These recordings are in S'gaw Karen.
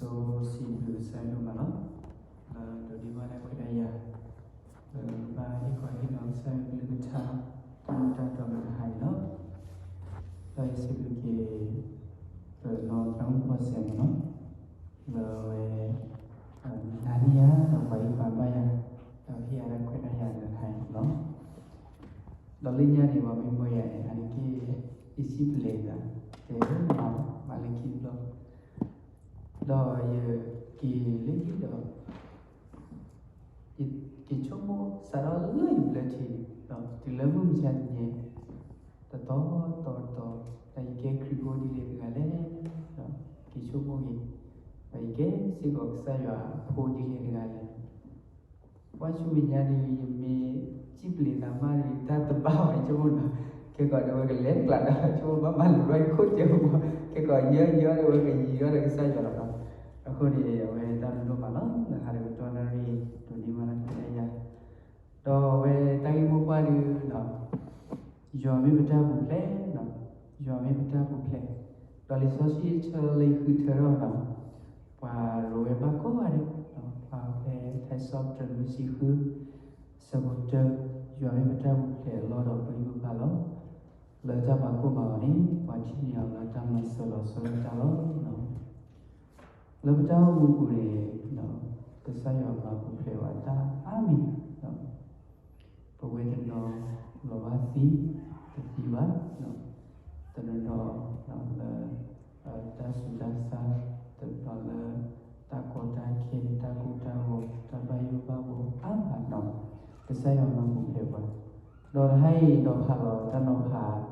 ပစံးဘျုးကစၢ်ယွၤဒိၣ်မးလီၤ. လၢဒိးန့ၢ်ဘၣ်တၢ်ခွဲးတၢ်ယာ် လၢဘၣ်ဟ့ၣ်ခီဟ့ၣ်နီၤကစၢ်ယွၤကလုၢ်ကထါ တၢ်မ့ၢ်တၢ်တီလၢတဟါအံၤလီၤ. ဒီးယစံးဘျုးက့ၤ ပနီၢ်သရၣ်မုၣ်ဖီစဲးမးလီၤ. လၢအဝဲ မၤန့ၢ်ယၤ ဒီးပှၤဂံၢ်ပှၤဘါယၤ ဒီးဟ့ၣ်ယၤတၢ်ခွဲးတၢ်ယာ်လၢတဟါအံၤလီၤ. ဒီးလၢညါန့ၣ် ပှၤမ့ၢ်မၢယၤန့ၣ် အါတက့ၢ် ယစံၣ်ပျဲသး တဲမၤ မၤလၢခံတဘျီ ဒီးယက့ၤလၢဟံၣ်ဒီး ယက့ၤဆိကမိၣ်စးထီၣ်လၢယဘျၢထံန့ၣ် ဒီးတုၤလၢမုၢ်မဆါတနံၤ တတီၤတီၤတီၤ ဒီးယကဲခရံာ်ဖိဒ်လဲၣ်တဂၤလဲၣ် ဒီးက့ၤဆိကမိၣ်က့ၤ ဒီးယကဲစ့ၢ်ကီးကစၢ်ယွၤအဖိဒ်လဲၣ်တဂၤလဲၣ် ကွၢ်ဆူမဲာ်ညါဒီး ယမ့ၢ်စံၣ်ပျဲသးမးဒီး တၢ်တဘၣ်ဘၣ် ယဆိကမိၣ်နီၤ ခဲကီးဒီးဝဲကလဲၤကျးဒီး ဆိကမိၣ်ဘၣ်မၤလိၤဘၣ်ယခိၣ်ကဲမး ခဲကီးယဲယဲဒီးဝဲကယံၤဒီးကစၢ်ယွၤလီၤနီၤ. အဃိန့ၣ် အဝဲတၢ်ဘျုးဒိၣ်မးလီၤ လၢဟါဒီးကတီၢ်နၣ်ရံၣ် ဒိးန့ၢ်ဘၣ်တၢ်ခွဲးတၢ်ယာ် ဒီးအဝဲတၢ်ဂ့ၢ်မိၢ်ပှၢ်ဒုး ယွၤမ့ၢ်ပတၢ်ပူၤဖျဲး, ယွၤမ့ၢ်ပတၢ်ပူၤဖျဲး, ဒီးလံာ်စီဆှံဆၢလၢယဃုထၢထီၣ်ဒီး ပှၤရိၤဝဲဘၣ်ကိးဂၤဒဲး, ပှၤဖဲထါစံးထီၣ်ပတြၢၤလွံၢ်ဆံဃု အဆၢဖိတၢ, ယွၤမ့ၢ်ပတၢ်ပူၤဖျဲးအလီၢ်ဒီးပဂံၢ်ပဘါလီၤ. လၢတၢ်မၤကိၢ်မၤဂီၤန့ၣ် ပှၤထံၣ်န့ၢ်အီၤလၢတၢ်မၤစၢၤလီၤဆီဒၣ်တၢ်လီၤ. လၢပတၢ်အိၣ်မူပူၤန့ၣ် ကစၢ်ယွၤမၤပူၤဖျဲးဝဲတၢ်အါမံၤ, ပဝဲတနီၤလီၤဘၣ်သံ, တသံဘၣ်, တနီၤနီၤလၢ တၢ်ဆူးတၢ်ဆါ, တနီၤလၢတၢ်ကီတၢ်ခဲ, တၢ်ကိၢ်တၢ်ဂီၤ, တၢ်ဘၣ်ယိၣ်ဘၣ်ဘီအါမးနီၤ, ကစၢ်ယွၤမၤပူၤဖျဲးပှၤ, ဒီးတဟါအံၤနီၤဖးလီၤတၢ်နီၤဖး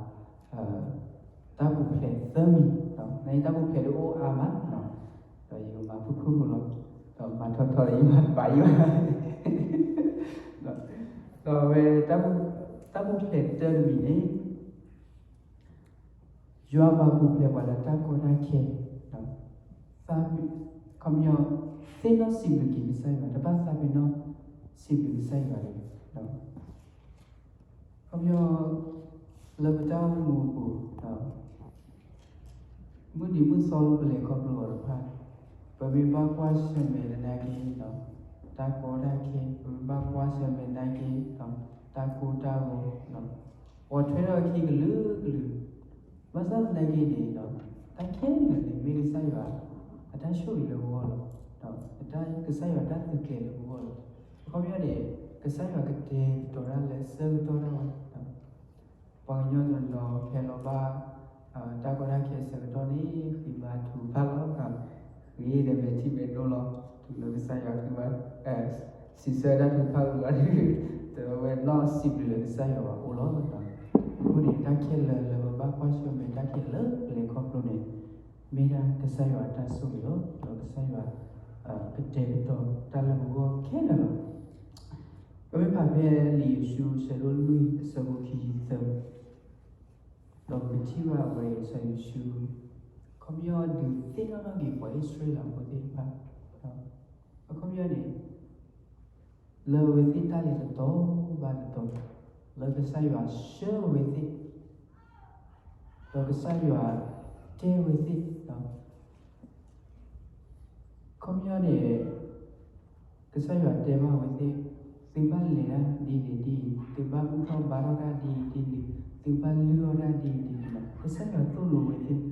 တၢ်ပူၤဖျဲးသၢမံၤ, နတၢ်ပူၤဖျဲးဒ်အိၣ်အါမး, ဒီးယကမၤဖုၣ်ဖုၣ်ဖိလီၤ, ဒီးမၤထီထီဒီးယမၤတဘၣ်ယိၣ်, ဒီးဝဲ တၢ်ပူၤဖျဲးတၢတမံၤန့ၣ် ယွၤမၤပူၤဖျဲးပှၤလၢတၢ်ကီတၢ်ခဲ, သးပ့ၤ, ခီပညီ သ့ၣ်နီၣ်စံးဘျုးက့ၤကစၢ်ယွၤ, တဘၣ်သးပ့ၤနီၣ်စံးဘျုးကစၢ်ယွၤတဂ့ၤ, ခီပညီ လၢပတၢ်အိၣ်မူအပူၤ မုၢ်နံၤမုၢ်သီလၢပလဲၤခီဖျိအီၤတဖၣ်, ပမ့ၢ်ဘၣ်ကွၢ်ဆၢၣ်မဲာ်သနာ်က့ တၢ်ကီတၢ်ခဲ, ပမ့ၢ်ဘၣ်ကွၢ်ဆၢၣ်မဲာ်သနာ်က့ တၢ်ကိၢ်တၢ်ဂီၤ, အိၣ်ထွဲထီၣ်အခံကလုာ်ကလုာ်, ဘၣ်ဆၣ်သနာ်က့န့ၣ် တၢ်ခဲလၢာ်န့ၣ် မ့ၢ်ကစၢ်ယွၤအတၢ်ဆိၣ်ဂ့ၤလၢပဂီၢ်လီၤ, ကစၢ်ယွၤတၢ်သုးကျဲၤလၢပဂီၢ်လီၤ, အခီပညီန့ၣ် ကစၢ်ယွၤကတဲာ်ကတီၤတၢ်လၢဆၢကတီၢ်ဒၣ်ဝဲ ပှၤကညီတနီၤဖဲလီၤဘၣ် တၢ်ကီတၢ်ခဲအဆၢကတီၢ်န့ၣ် ဃ့ဘါထုကဖၣ်လီၤ, ဃ့ဒီးမဲာ်ထံမဲာ်နိလီၤ, တုၤလၢကစၢ်ယွၤဃ့ဘါ စံးဆၢတၢ်ထုကဖၣ်ဝံၤလီၤဒီး တဝဲနီၣ်စံးဘျုးလၢကစၢ်ယွၤဘၣ်အိၣ်လီၤ. အဃိန့ၣ် တၢ်ခဲလၢာ်လၢပဘၣ်ကွၢ်ဆၢၣ်မဲာ် တၢ်ခဲလၢာ်လၢပလဲၤခီဖျိန့ၣ် မ့ၢ်ဒၣ်ကစၢ်ယွၤအတၢ်ဆိၣ်ဂ့ၤလီၤ. ဒီးကစၢ်ယွၤ ကတဲာ်ကတီၤတၢ်လၢပဂီၢ်ခဲလၢာ်လီၤ. ပမ့ၢ်ဖးဖဲလံာ်ယိၤၡူ အဆၢဒိၣ်လွံၢ် အဆၢဖိခံဆံသၢ ဒီးပကထံၣ်ဘၣ်ဝဲစီၤယိၤၡူ ခီပညီဒုးသ့ၣ်နီၣ်ထီၣ်က့ၤပှၤအံၣ်စရ့လးဖိသ့ၣ်တဖၣ်, အခီပညီန့ၣ် လၢအဝဲသ့ၣ်တၢ်လဲၤတတီၤဘၣ်တတီၤ, လၢကစၢ်ယွၤဆှၢအဝဲသ့ၣ်, ဒီးကစၢ်ယွၤတဲအဝဲသ့ၣ် ခီပညီန့ၣ် ကစၢ်ယွၤတဲဘၣ်အဝဲသ့ၣ်, သုဘၣ်လဲၤတၢ်ဒ်န့ၣ်ဒ်အံၤ, သုဘၣ်ဘူၣ်ထီၣ်ဘါထီၣ်တၢ်ဒ်အံၤဒ်န့ၣ်, သုဘၣ်လုၢ်အီၣ်တၢ်ဒ်အံၤဒ်န့ၣ်လီၤ. ကစၢ်ယွၤသိၣ်လိအဝဲသ့ၣ်,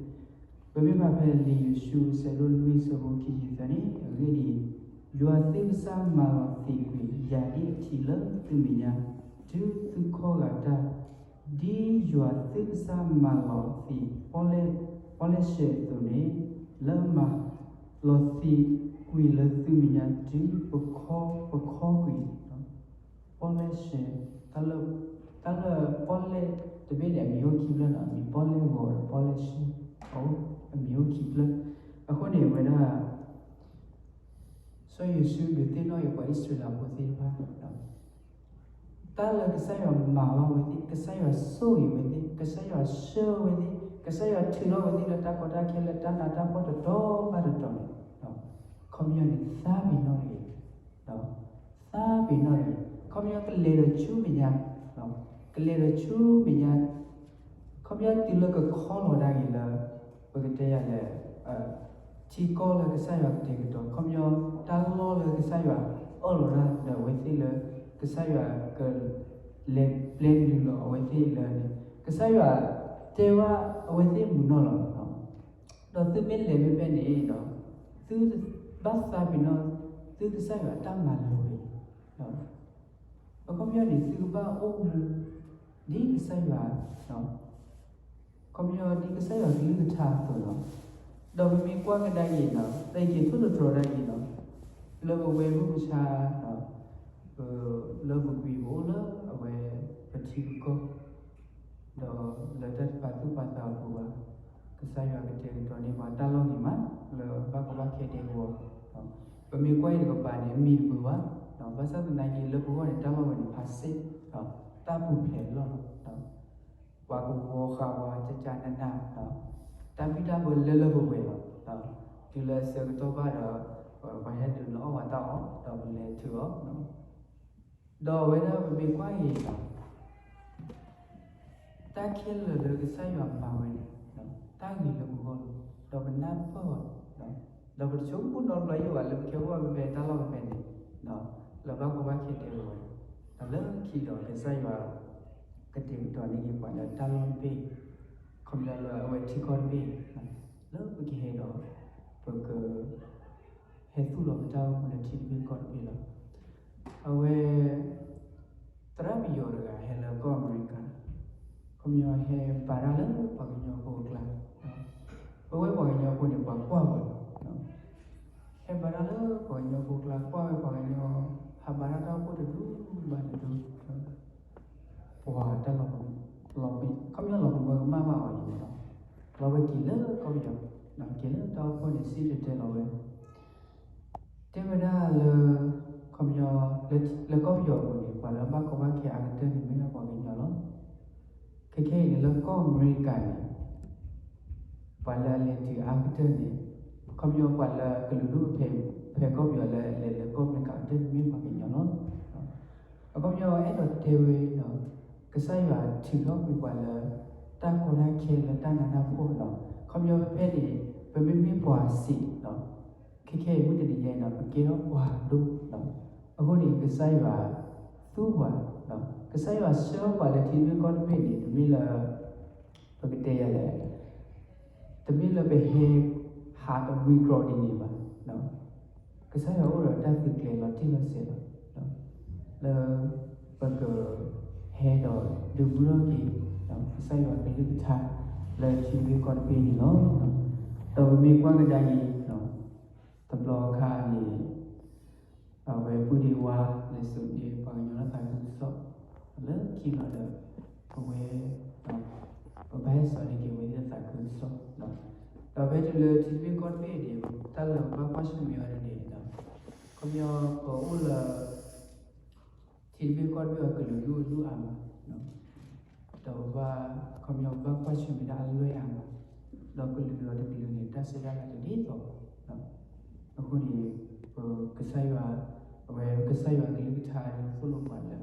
ပမ့ၢ်ဖးဖဲလံာ်ယိၤၡူ အဆၢဒိၣ်လွံၢ် အဆၢဖိခံဆံသၢန့ၣ် အဂ့ၢ်ဒ်အံၤ, ယွၤသုကစၢ်မၤလီၤသံးကွံာ်ယၤဒ်အထံးလၢသုမဲာ်ညါ, တုၤသုခီဂာ်တၢ် ဒ်ယွၤသုကစၢ်မၤလီၤသံး ပီၣ်လဲၣ်ရှဲအသိးန့ၣ်, လၢမၤလီၤသံးကွံာ်လၢသုမဲာ်ညါတုၤပခီ, ပခီကွံာ်, ပီၣ်လဲၣ်ရှဲ, တၢ်လၢ, တၢ်လၢပီၣ်လဲၣ်တဘ့ၣ်န့ၣ် အမံၤအိၣ်ခံဖျၢၣ်နီၤ, အမံၤပီၣ်လဲၣ်ဂီၤဒီးပီၣ်လဲၣ်ရှဲ, အမံၤအိၣ်ခံဖျၢၣ်. အဃိန့ၣ်ဝဲဒၣ် စီၤယိၤၡူဒုးသ့ၣ်နီၣ်အံၤပှၤအံၣ်စရ့လးဖိသ့ၣ်တဖၣ် တၢ်လၢကစၢ်ယွၤမၤဘၣ်ဝဲသ့ၣ်, ကစၢ်ယွၤဆိၣ်ဂ့ၤဝဲသ့ၣ်, ကစၢ်ယွၤဆှၢဝဲသ့ၣ်, ကစၢ်ယွၤထုးထီၣ်ဝဲသ့ၣ်လၢတၢ်ကီတၢ်ခဲလၢတၢ်နးတၢ်ဖှီၣ်တတီၤဘၣ်တတီၤန့ၣ်, ခီပညီန့ၣ် သးပ့ၤနီၣ်တဂ့ၤ, သးပ့ၤနီၣ်တဂ့ၤ, ခီပညီကလဲၤဒီးဆူမဲာ်ညါ, ကလဲၤဒီးဆူမဲာ်ညါ, ခီပညီတုၤလၢကခီလီၤဒၣ်ဂ့ၤလၢ ပကတဲယၤလဲၣ်, ထံကီၢ်လၢကစၢ်ယွၤကတဲာ်ကတီၤ, ခီပညီ တၢ်လီၢ်လၢကစၢ်ယွၤအၢၣ်လီၤတၢ်ဒီးအဝဲသ့ၣ်လၢ ကစၢ်ယွၤက လဲၤပျဲနုာ်လီၤအဝဲသ့ၣ်လၢန့ၣ် ကစၢ်ယွၤတဲဘၣ်အဝဲသ့ၣ်မုာ်နီၢ်လီၤ. ဒီးသုမ့ၢ်လဲၤဖဲန့ၣ်ဒီး သုဘၣ်သးပ့ၤနီၣ် သုကစၢ်ယွၤအတၢ်မၤလိာ်န့ၣ် အခီပညီန့ၣ် သုကဘၣ်အိၣ်မူ ဒ်ကစၢ်ယွၤ ခီပညီဒ်ကစၢ်ယွၤကလုၢ်ကထါအသိးလီၤ. ဒီးပမ့ၢ်ကွၢ်ကဒါက့ၤဒီး သက့ၤထိၣ်သတြီၤဒၣ်က့ၤဒီး လၢပဝဲမုၢ်မဆါ လၢပကွံာ်ပအိၣ်လၢအဝဲ ပထံပကီၢ် ဒီးလၢတၢ်တပာ်သူၣ်ပာ်သးအပူၤဘၣ်, ကစၢ်ယွၤကတဲာ်ကတီၤန့ၢ်ပှၤတၢ်လီၢ်န့ၣ်မး လၢဘၣ်ကီဘၣ်ခဲဒဲကဝီၤ, ပမ့ၢ်ကွၢ်အံၤတကပၤန့ၣ် အမံၤတမုာ်ဘၣ်, ဘၣ်ဆၣ်သနာ်က့ လၢပဂီၢ်န့ၣ် တၢ်လီၢ်ဝဲန့ၣ် ဖးစ့ၣ်, တၢ်ပူၤဖျဲးလီၢ်လီၤ, ပှၤကဝီၤဃာ်ဝဲကကနန, တၢ်ဘံၣ်တၢ်ဘၢလၢလၢပှဲၤပှဲၤလီၤ, တုၤလၢအဆၢကတီၢ်ဘၣ်ဒီး ပှၤဟဲတုၤလၢအီၣ်ဝဲတၢ်အီၣ် ဒီးပလဲၤထုးအီၤ ဒီးအဝဲဒၣ်ပမ့ၢ်ကွၢ်အံၤဒီး တၢ်ခဲလၢာ်လၢကစၢ်ယွၤမၤဝဲန့ၣ် တၢ်ဂ့ၤလၢပဂီၢ်လီၤ, ဒီးပနၢ်ပၢၢ်အီၤ, ဒီးပတဆိကမိၣ်နီတဘျီယံၤဘၣ်လၢပကဲအိၣ်ဝဲဖဲဖဲတၢ်လီၢ်ဖဲဖဲန့ၣ်, လၢဘၣ်ကီဘၣ်ခဲဒဲကဝီၤ, ဒီးလၢခံဒီးကစၢ်ယွၤ ကတဲာ်ကတီၤန့ၢ်က့ၤပှၤလၢတၢ်လီၢ်တဘ့ၣ်, ခီပညီလၢအဝဲထံကီၢ်တဘ့ၣ်, လၢပကဟဲဒီး ပက ဟဲသူၣ်လီၤပတၢ်အိၣ်မူလၢထံတဘ့ၣ်ကီၢ်တဘ့ၣ်လီၤ. အဝဲ သရၣ်ပယီၤတဂၤဟဲလၢကီၢ်အမဲရကၤ, ခီပညီဟဲဘါတၢ်လၢပှၤကညီဖိအကျါ, ပဝဲပှၤကညီဖိန့ၣ် ပှၤကွၢ်ဝဲလီၤ. ဟဲဘါတၢ်လၢပှၤကညီဖိအကျါ ကွၢ်ဝဲပှၤကညီ ဟးဘါတၢ်တၢ်အိၣ်ဖှိၣ်တဒူဘၣ်တဒူ, ပှၤတၢ်လီၤ, ခီပညီလီၤကမၢကမၣ်ဘၣ်အီၤန့ၣ်လီၤ. လီၤဝဲက့ၤလၢကီၢ်ပယီၤ, က့ၤလၢတၢ်အိၣ်ဖှိၣ်န့ၣ် စံၣ်တဲၤတဲလီၤဝဲ တဲဝဲဒၣ်လၢ ခီပညီ လၢကီၢ်ပယီၤအပူၤန့ၣ် ပှၤလၢအဘၣ်ကီဘၣ်ခဲအါကတၢၢ်န့ၣ် မ့ၢ်ဒၣ်ပှၤကညီလီၤ. ခဲခဲအံၤန့ၣ် လၢကီၢ်အမဲရကၤန့ၣ် ပှၤလၢအလဲၤတုၤအါကတၢၢ်န့ၣ် ခီပညီပှၤလၢကလုာ်ဒူၣ်ဖဲ ဖဲကီၢ်ပယီၤလၢအလဲၤလၢကီၢ်အမဲရကၤအကတၢၢ်န့ၣ် မ့ၢ်ပှၤကညီလီၤ. အခီပညီအဲၣ်ဒိးတဲဝဲဒီး ကစၢ်ယွၤထုးထီၣ်ကွံာ်ပှၤလၢ တၢ်ကီတၢ်ခဲလၢတၢ်နးတၢ်ဖှီၣ်လီၤ. ခီပညီဖဲဖဲန့ၣ် ပမ့မ့ၢ်ပှၤစံးလီၤ ခဲခဲအံၤမုၢ်တနံၤညါအံၤဒီး ပကဲထီၣ်ပှၤဒိၣ်လီၤ. အဃိန့ၣ် ကစၢ်ယွၤသူပှၤလီၤ. ကစၢ်ယွၤဆှၢပှၤလၢထံတဘ့ၣ်ကီၢ်တဘ့ၣ်န့ၣ် တမ့ၢ်လၢ ပကတဲယၤလဲၣ် တမ့ၢ်လၢပဟဲ ဟးတမှံကြီဒ်န့ၣ်ဘၣ်. ကစၢ်ယွၤအိၣ်ဒီးတၢ်သုးကျဲၤလီၤတံၢ်လီၤဆဲးလီၤ. လၢ ပက ဟဲဒီးဒုးမုၢ်ထီၣ်က့ၤ ကစၢ်ယွၤကလုၢ်ကထါ လၢထံတဘ့ၣ်ကီၢ်တဘ့ၣ်န့ၣ်လီၤ. ဒီးပမ့ၢ်ကွၢ်ကဒါက့ၤ တဘျီအခါန့ၣ် အဝဲပုၢ်ဒ့ဝါ လဲၤစိာ်န့ၢ်ပှၤကညီလၢသးခုကစီၣ် လၢခံလီၤဒီး ပဝဲ ပဘၣ်ဟဲစိာ်န့ၢ်က့ၤဝဲသးခုကစီၣ်လီၤ. ဒီးဖဲတုၤလၢထံတဘ့ၣ်ကီၢ်တဘ့ၣ်န့ၣ် တၢ်လၢပဘၣ်ကွၢ်ဆၢၣ်မဲာ်အီၤန့ၣ်ဒီး ခီပညီပအိၣ်လၢ ထံတဘ့ၣ်ကီၢ်တဘ့ၣ်အကလုာ်ဒူၣ်အဒူၣ်အါမး, ဒီးပဘၣ် ခီပညီပဘၣ်ကွၢ်ဆၢၣ်မဲာ်တၢ်အလွဲၢ်အါမး, ဒီးကလုာ်ဒီးတကလုာ်န့ၣ် တၢ်ဆဲးတၢ်လၤတဒ်သိးဘၣ်. အဃိန့ၣ် ပကစၢ်ယွၤ အဝဲကစၢ်ယွၤကလုၢ်ကထါသိၣ်လိပှၤလၢ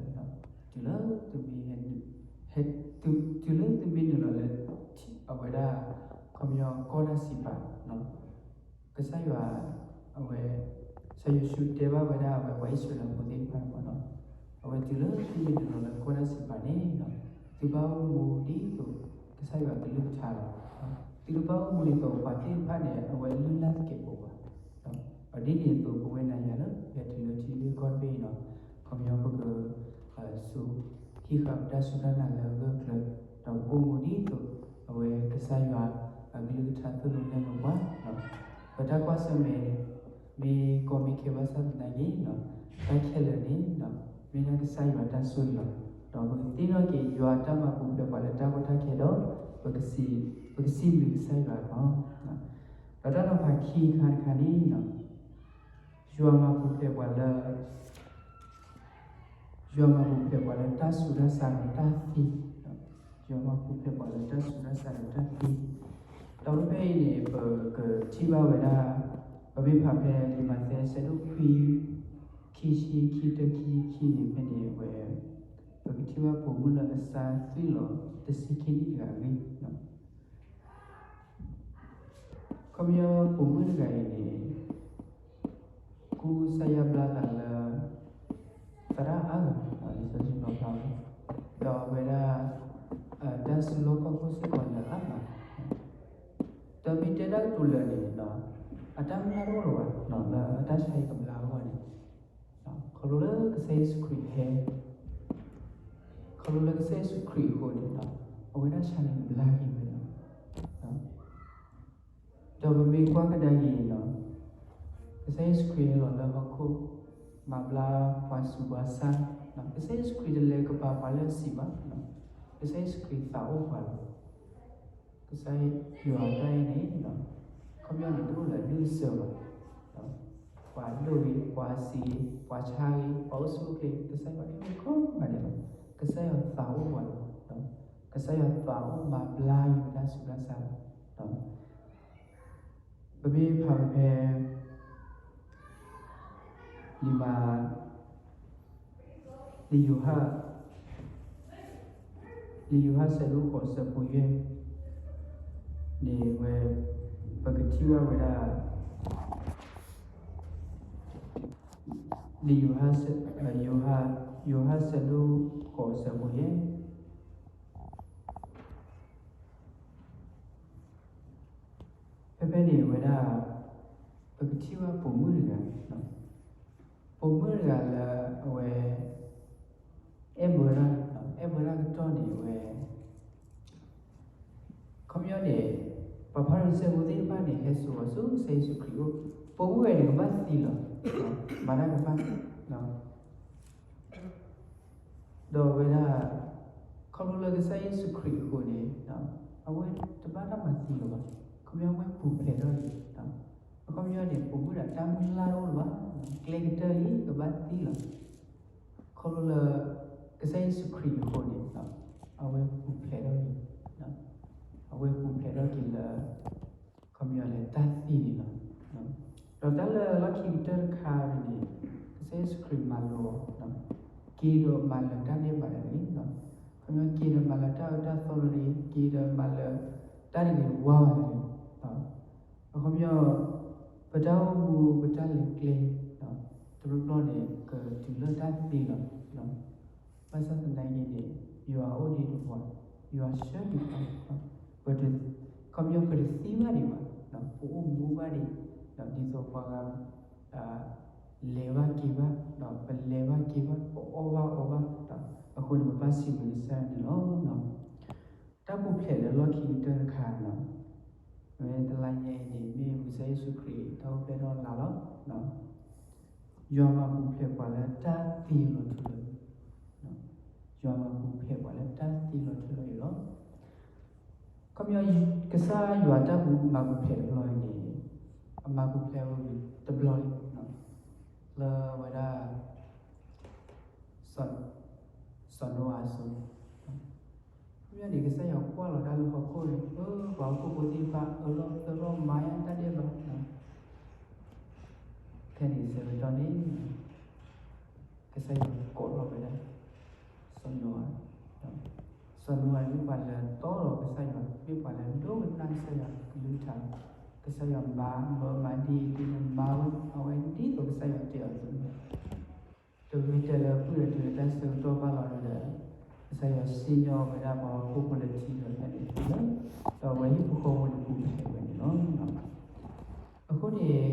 တုၤလၢတမ့ၢ် ဟဲ တုၤလၢတမ့ၢ်နုာ်လီၤလၢ အဝဲဒၣ် ခီပညီကီၢ်တၢ်စံးပာ် ကစၢ်ယွၤ အဝဲ စီၤယိၤၡူတဲဘၣ်ဝဲဒၣ်အဝဲပှၤအံၣ်စရ့လးဖိသ့ၣ်တဖၣ်န့ၣ်လီၤ. အဝဲတုၤလၢသုမ့ၢ်နုာ်လီၤလၢကီၢ်တၢ်စံးပာ်န့ၣ် သုဘၣ်အိၣ်မူဒ်သိး ကစၢ်ယွၤကလုၢ်ကထါလီၤ. သုတဘၣ်အိၣ်မူဒ်သိးပှၤသ့ၣ်တဖၣ်န့ၣ် အဝဲလုၢ်လၢ်သကဲးပဝး ဒီးဒ်န့ၣ်အသိးပဝဲနၤယၤလၢ ပဟဲတုၤလၢထံတဘ့ၣ်ကီၢ်တဘ့ၣ်အံၤဒီး ခီပညီပက စူး ဟံးဃာ်ပတၢ်စူၢ်တၢ်နာ်လၢအဂၢၢ်အကျၢၤ ဒီးပအိၣ်မူဒ်သိး အဝဲကစၢ်ယွၤ အကလုၢ်ကထါသိၣ်လိနဲၣ်လိပှၤ ပတၢ်ကွၢ်ဆၢၣ်မဲာ် မ့ၢ်ကီမ့ၢ်ခဲဘၣ်ဆၣ်သနာ်က့ တၢ်ခဲလၢာ်န့ၣ် မ့ၢ်ဒၣ်ကစၢ်ယွၤတၢ်ဆိၣ်ဂ့ၤလီၤ. ဒီးပကသ့ၣ်နီၣ်က့ၤယွၤအတၢ်မၤပူၤဖျဲးပှၤလၢတၢ်ကီတၢ်ခဲဒီး ပကစံး ပကစံးဘျုးကစၢ်ယွၤလီၤ. ဒီးတၢ်နီၤဖးခံခါတခါန့ၣ် ယွၤမၤပူၤဖျဲးပှၤလၢ ယွၤမၤပူၤဖျဲးပှၤလၢတၢ်ဆူးတၢ်ဆါဒီးတၢ်သံ, ယွၤမၤပူၤဖျဲးပှၤလၢတၢ်ဆူးတၢ်ဆါဒီးတၢ်သံ, ဒီးဖဲဖဲအံၤန့ၣ် ပကထံၣ်ဘၣ်ဝဲဒၣ် ပမ့ၢ်ဖးဖဲလံာ်မးသဲအဆၢဒိၣ်ခွံ ခံဆံ ခံဆံတၢ ခံဆံခံန့ၣ် ဖဲန့ၣ်ဝဲ ပကထံၣ်ဘၣ်ပိာ်မုၣ်လၢအစၢ်သွံၣ်လီၤတဆံခံနံၣ်တဂၤအဂ့ၢ် ခီပညီပိာ်မုၣ်တဂၤအံၤန့ၣ် ကူစါယါဘျါသးလၢ သရၣ်အါဂၤ လံာ်စီဆှံပာ်ဖျါဝဲ ဒီးအဝဲဒၣ် တၢ်စုလီၢ်ခီၣ်ခိၣ်စ့ၢ်ကီးလၢအါမး ဒီးမ့ၢ်တဲတၢ်ကတိၤလၢာ်န့ၣ် အတၢ်မုၢ်လၢ်တအိၣ်လၢၤဘၣ် လၢအတၢ်ဆါဟံၣ်ကဘျါအဂီၢ်န့ၣ် ခီဖျိလၢကစၢ်ယ့ၣ်ၡူးခရံာ်ဟဲ ခီဖျိလၢကစၢ်ယ့ၣ်ၡူးခရံာ်အဃိန့ၣ် အဝဲဒၣ်ဆါန့ၣ်ကဘျါက့ၤဝဲလီၤ. ဒီးပမ့ၢ်ကွၢ်ကဒါက့ၤန့ၣ် ကစၢ်ယ့ၣ်ၡူးခရံာ်ဟဲလီၤလၢဟီၣ်ခိၣ် မၤဘျါပှၤဆူးပှၤဆါ, ကစၢ်ယ့ၣ်ၡူးခရံာ်တလဲၤကပာ်ပှၤလၢအဆံးဘၣ်, ကစၢ်ယ့ၣ်ၡူးခရံာ်သးအိၣ်ပှၤလီၤ. ကစၢ်ယွၤအတၢ်အဲၣ်န့ၣ် ခီပညီန့ၣ်တအိၣ်လၢအဒူၣ်အဆၢဘၣ်. ပှၤဒိၣ်ဂ့ၤ, ပှၤဆံးဂ့ၤ, ပှၤဆါဂ့ၤ, ပှၤအိၣ်ဆူၣ်အိၣ်ချ့, ကစၢ်ယွၤအဲၣ်ကိးဂၤဒဲးလီၤ. ကစၢ်ယွၤသးအိၣ်ပှၤလီၤ. ကစၢ်ယွၤသးအိၣ်မၤဘျါက့ၤပတၢ်ဆူးတၢ်ဆါလီၤ. ပမ့ၢ်ဖးဖဲ လံာ်မၤ လံာ်ယိၤဟၣ် လံာ်ယိၤဟၣ်ဆၢဒိၣ်ဃိးဆၢဖိယဲၢ်န့ၣ်ဝဲ ပကထံၣ်ဘၣ်ဝဲဒၣ် လံာ်ယိၤဟၣ်ဆၢ ယိၤဟၣ် ယိၤဟၣ်ဆၢဒိၣ်ဃိးဆၢဖိယဲၢ် ဖဲဖဲန့ၣ်ဝဲဒၣ် ပကထံၣ်ဘၣ်ပိာ်မုၣ်တဂၤ, ပိာ်မုၣ်တဂၤလၢအဝဲ အဲၣ်ဘၢတၢ်, အဲၣ်ဘၢတၢ်ကတီၢ်န့ၣ်ဝဲ ခီပညီန့ၣ် ပှၤဖၤရံၤၡဲဖိသ့ၣ်တဖၣ်န့ၣ် ဟဲစိာ်အီၤဆူကစၢ်ယ့ၣ်ၡူးခရံာ်အအိၣ်, ပိာ်မုၣ်ဝဲန့ၣ်ကဘၣ်သံလီၤ, မၤတၢ်ကမၣ် ဒီးအဝဲဒၣ် ခီဖျိလၢကစၢ်ယ့ၣ်ၡူးခရံာ်အဃိန့ၣ် အဝဲတဘၣ်တၢ်မၤသံလၢၤဘၣ်. ခီပညီဝဲပူၤဖျဲးထီၣ်လံ, အခီပညီန့ၣ် ပိာ်မုၣ်ဒီးတၢ်မုၢ်လၢ်တအိၣ်လၢၤဘၣ်, ကျဲကတၢၢ်လံ ကဘၣ်သံလီၤ. ခီဖျိလၢ ကစၢ်ယ့ၣ်ၡူးခရံာ်အဃိန့ၣ် အဝဲပူၤဖျဲးထီၣ်က့ၤ, အဝဲပူၤဖျဲးထီၣ်က့ၤလၢ ခီပညီလၢတၢ်သံန့ၣ်လီၤ. ဒီးတၢ်လၢလီၢ်ခံကတၢၢ်တခါန့ၣ် ကစၢ်ယ့ၣ်ၡူးခရံာ်မၤလိာ်အီၤ က့ၤဒီးမၤလၢတၢ်ဒဲးဘးတဂ့ၤ, ခီပညီက့ၤဒီးမၤလၢတၢ်အၢတၢ်သီတဂ့ၤ, က့ၤဒီးမၤလၢတၢ်တဂ့ၤတဝါတဂ့ၤ, အခီပညီ ပတၢ်အိၣ်မူပတၢ်လဲၤကျဲ တဘျီဘျီန့ၣ် ကတုၤလၢတၢ်သံလီၤ. ဘၣ်ဆၣ်သနာ်က့န့ၣ် ယွၤအိၣ်ဒံးဒီးပှၤ, ယွၤဆှၢဒံးပှၤ, ပတ ခီပညီပတသံဘၣ်ဒံးဘၣ်, ပအိၣ်မူဘၣ်ဒံး, ဒ်သိးပှၤဂၤ လဲၤဘၣ်က့ၤဘၣ်, ပလဲၤဘၣ်က့ၤဘၣ်, ပအီၣ်ဘၣ်အီဘၣ်, အဃိန့ၣ် ပဘၣ်စံးဘျုးကစၢ်ယွၤန့ၣ်လီၤ. တၢ်ပူၤဖျဲးလၢလီၢ်ခံကတၢၢ်တခါန့ၣ်, ဝဲတလါညါအံၤန့ၣ် မ့ၢ်ကစၢ်ယ့ၣ်ၡူးခရံာ်တၢ်အိၣ်ဖျဲၣ်ထီၣ်လါလီၤ. ယွၤမၤပူၤဖျဲးပှၤလၢတၢ်သံလီၤထူလီၤယိာ်, ယွၤမၤပူၤဖျဲးပှၤလၢတၢ်သံလီၤထူလီၤယိာ်လီၤ. ခီပညီ ကစၢ်ယွၤတၢ်ပူၤမၤပူၤဖျဲးတဘျီအံၤန့ၣ် အမၤပူၤဖျဲးဝဲတဘျီလံ, လၢဝဲဒၣ် စီၤ စီၤနိအၤအစိၤ, ခီပညီန့ၣ် ကစၢ်ယွၤကွၢ်လီၤတၢ်လၢဟီၣ်ခိၣ်န့ၣ် ပှၤဟီၣ်ခိၣ်ဖိသ့ၣ်တဖၣ် အၢၣ်လီၤသီလီၤမၤယါတၢ်ဒဲးဘး, ဖဲန့ၣ်ဆၢကတီၢ်န့ၣ် ကစၢ်ယွၤကိးထီၣ်ဝဲဒၣ် စီၤနိအၤ, စီၤနိအၤန့ၣ်မ့ၢ်ပှၤလၢတီဒီးကစၢ်ယွၤ, မ့ၢ်ပှၤလၢဒိကနၣ်ကစၢ်ယွၤကလုၢ်ကထါ, ကစၢ်ယွၤမၤမၢမၤဒ်အံၤဒ်န့ၣ် မၤဝဲအဝဲဒ်သိးကစၢ်ယွၤတဲအီၤအသိးန့ၣ် တဂ့ၤတဲလၢပုၢ်ဒီးတုၤလၢတၢ်ဆၢကတီၢ်ဘၣ်လီၤဒီး ကစၢ်ယွၤစံၣ်ညီၣ်ဝဲဒၣ်ပှၤဟီၣ်ခိၣ်ဖိလၢထံဒီးဖဲန့ၣ်လီၤ, ဒီးအဝဲဟံၣ်ဖိဃီဖိန့ၣ်ပူၤဖျဲးဝဲန့ၣ်လီၤ. အဃိန့ၣ်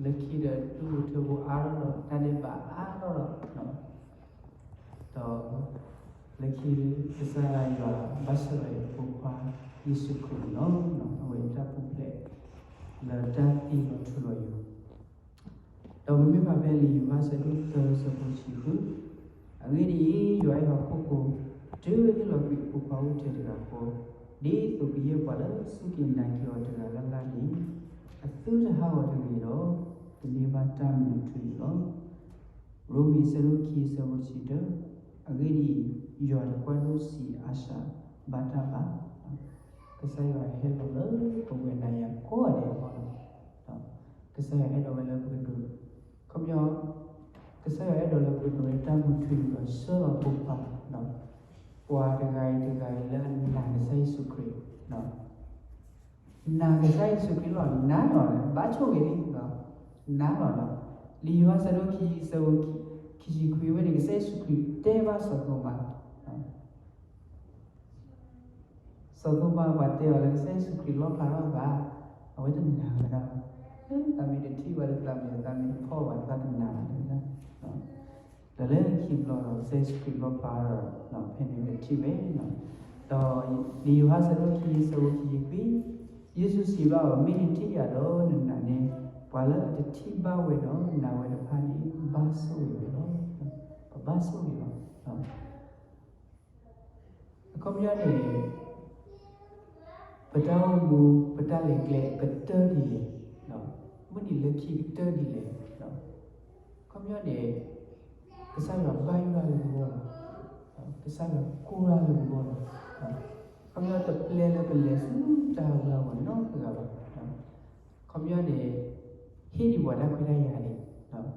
လၢခံဒီးဒူၣ်ဖိထၢဖိအါထီၣ်ဒီး တၢ်ဒဲးဘးအါထီၣ်ဒီး ဒီး လၢခံ ကစၢ်ယွၤဘၣ်ဆၢလီၤအဖိခွါ ယ့ၣ်ၡူးခရံာ်န့ၣ်လီၤ. အဝဲတၢ်ပူၤဖျဲးလၢတၢ်သံလီၤထူလီၤယိာ် ဒီးပမ့ၢ်ဖးဖဲလံာ်ယိၤဟၣ်ဆၢဒိၣ်သၢဆၢဖိတဆံဃု, အဂ့ၢ်ဒ်အံၤ, ယွၤအဲၣ်ဟီၣ်ခိၣ်ဖိ တုၤအဟ့ၣ်လီၤကွံာ်အဖိခွါအိၣ်ထဲတဂၤဃီ, ဒ်သိးကယဲၢ်ပှၤလၢစူၢ်က့ၤနာ်က့ၤအီၤတဂၤလၢ်လၢ်န့ၣ် အသုတဟးဂီၤတဂ့ၤဒီး ကန့ၢ်ဘၣ်တၢ်မူထူယိာ်လီၤ. ရိမ့ၤဆၢဒိၣ်ခံဆၢဖိတဆံတၢ, အဂ့ၢ်ဒ်အံၤ, ယွၤတကွၢ်ဒိၣ်ဆံးအါစှၤဘၣ်တၢ်ဘၣ်. ကစၢ်ယွၤဟဲလီၤလၢပဝဲနၤယၤကိးဂၤဒဲးအဂီၢ်လီၤ. ကစၢ်ယွၤအဲၣ်ဒိးဝဲလၢပကဒိး, ခီပညီ ကစၢ်ယွၤအဲၣ်ဒိးလၢပကဒိးန့ၢ်တၢ်မူထူယိာ်ဒီးဆှၢလီၤဖိခွါ, ပှၤတဂၤအံၤတဂၤအံၤလၢအနာ်ကစၢ်ယ့ၣ်ၡူးခရံာ်, နာ်ကစၢ်ယ့ၣ်ၡူးခရံာ်လီၤ, နာ်လီၤ, ဘၣ်ဆိၣ်ဂ့ၤလံ, နာ်လီၤလီၤ. လံာ်ယိၤဟၣ်ဆၢဒိၣ်ခံ ဆၢဖိခံဆံခွံဝဲန့ၣ် ကစၢ်ယ့ၣ်ၡူးခရံာ်တဲဘၣ်စီၤသိမး, စီၤသိမးပှၤတဲအီၤလၢကစၢ်ယ့ၣ်ၡူးခရံာ်လီၣ်ဖျါထီၣ်အသး, အဝဲတနာ်ဝဲဒၣ်, သးမ့ၢ်တထံၣ်ဘၣ်လၢသးမ့ၢ် သးမ့ၢ်တဖီၣ်ဘၣ်သးတနာ်လၢၤ, ဒီးလၢခံဘျီဒီး ကစၢ်ယ့ၣ်ၡူးခရံာ်လီၣ်ဖျါဒီး ဖဲန့ၣ်ဝဲထံၣ်ဝဲ, ဒီးလံာ်ယိၤဟၣ်ဆၢဒိၣ်ခံ ဆၢဖိခံဆံခွံ, ယ့ၣ်ၡူးစံးဘၣ်အီၤ, မ့ၢ်နထံၣ်ယၤဒီးနနာ်န့ၣ်, ပှၤလၢအတထံၣ်ဘၣ်ဝဲဒီးနာ်ဝဲတဖၣ်န့ၣ် ဘၣ်ဆိၣ်ဂ့ၤဝဲလီၤ. ပဘၣ်ဆိၣ်ဂ့ၤလီၤ. အခီပညီန့ၣ် ပတၢ်အိၣ်မူ ပတၢ်လဲၤကျဲကတၢၢ်ဒ်လဲၣ်, မုၢ်နံၤလၢခံကတၢၢ်ဒ်လဲၣ်, အခီပညီန့ၣ် ကစၢ်ယွၤဘၣ်ယွၤလၢပဂီၢ်လီၤ. ကစၢ်ယွၤကိၢ်တၢ်လၢပဂီၢ်လီၤ. အခီပညီတပျဲလၢပလဲၤဆူတၢ်အဂၤအဂီၢ်နီတဂၤဘၣ်. အခီပညီန့ၣ် ဟ့ၣ်ဒံးပှၤတၢ်ခွဲးတၢ်ယာ်န့ၣ်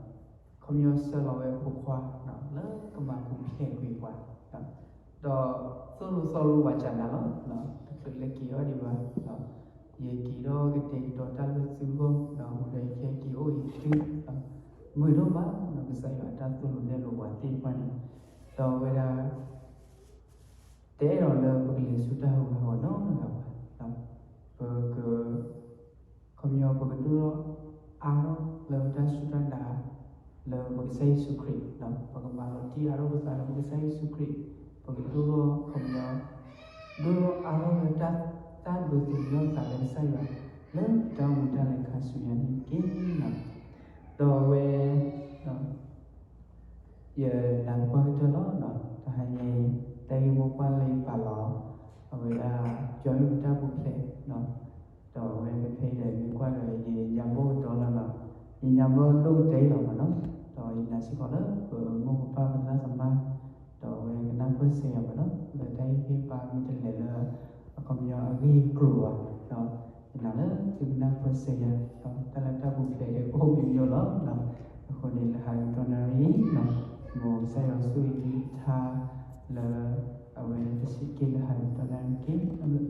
ခီပညီဆှၢလီၤဝဲဖိခွါ လၢကမၤပူၤဖျဲးကွံာ်ပှၤ, ဒီးသိၣ်လိသီလိပှၤကနၤလီၤ. တချုးလၢက့ၤအီၤဒံးဘၣ်, ယက့ၤဒီးကတဲာ်ကတီၤတၢ်လၢသုဂီၢ်, ဒီးအိၣ်ဒီးယခဲက့ၤအိၣ်အံၤသု, မုာ်ဒိၣ်မး ကစၢ်ယွၤအတၢ်သိၣ်လိနဲၣ်လိပှၤသ့ၣ်တဖၣ်န့ၣ်, ဒီးအဝဲဒၣ် တအဲၣ်ဒိးလၢပကလဲၤဆူတၢ်ဟးဂီၤနီတဂၤဘၣ်. ပက ခီပညီ ပကဒိၣ်ထီၣ်အါထီၣ်လၢတၢ်စူၢ်တၢ်နာ် လၢပကစၢ်ယ့ၣ်ၡူးခရံာ်, ပကမၤလီၤတံၢ်အါထီၣ်ပသးလၢပကစၢ်ယ့ၣ်ၡူးခရံာ်, ပကဒိၣ်ထီၣ်ခီပညီ ဒိၣ်ထီၣ်အါထီၣ်လၢတၢ် တၢ်ဒိးသန့ၤထီၣ်ပသးလၢကစၢ်ယွၤ လၢတၢ်အိၣ်မူတၢ်လဲၤခါဆူညါန့ၣ်တက့ၢ်. ဒီးအဝဲ ယနာ်သပှၢ်ကတၢၢ်လီၤ. တဟါညါအံၤ တၢ်ဂ့ၢ်မိၢ်ပှၢ်လၢယပာ်လီၤ အဝဲဒၣ် ယွၤမ့ၢ်ပတၢ်ပူၤဖျဲး, ဒီးအဝဲဖဲဖဲအံၤဒီး မ့ၢ်ကွၢ်ဒီး ယညါဘီၣ်ကတီၤလီၤနီၤ, ယညါဘီၣ်ဒိၣ်ကတၢၢ်အံၤလီၤမးနီၤ. ဒီးယနာ်စ့ၢ်ကီးလၢ ပမိၢ်ပပၢ်ပသရၣ်သမါ ဒီးအဝဲကနၢ်ပၢၢ်စၢၤယၤမးနီၤ, လၢတၢ်ဟ့ၣ်ဂံၢ်ဟ့ၣ်ဘါမ့ၢ်တလဲၤလၢ အခီပညီအဂ့ၢ်အကျိၤဘၣ်, ဒီးယနာ်လၢသုကနၢ်ပၢၢ်စၢၤယၤ, ဒီးတၢ်လၢတၢ်ပူၤဖျဲးဒီးကအိၣ်ပယိယိလီၤ. အဃိန့ၣ် လၢဟးကတီၢ်နၣ်ရံၣ်အံၤ မ်ကစၢ်ယွၤဆိၣ်ဂ့ၤက့ၤထါလၢ အဝဲတဆံးက့ၤလၢဟးကတီၢ်နၣ်ရံၣ်တက့ၢ်. တၢ်ဘျုး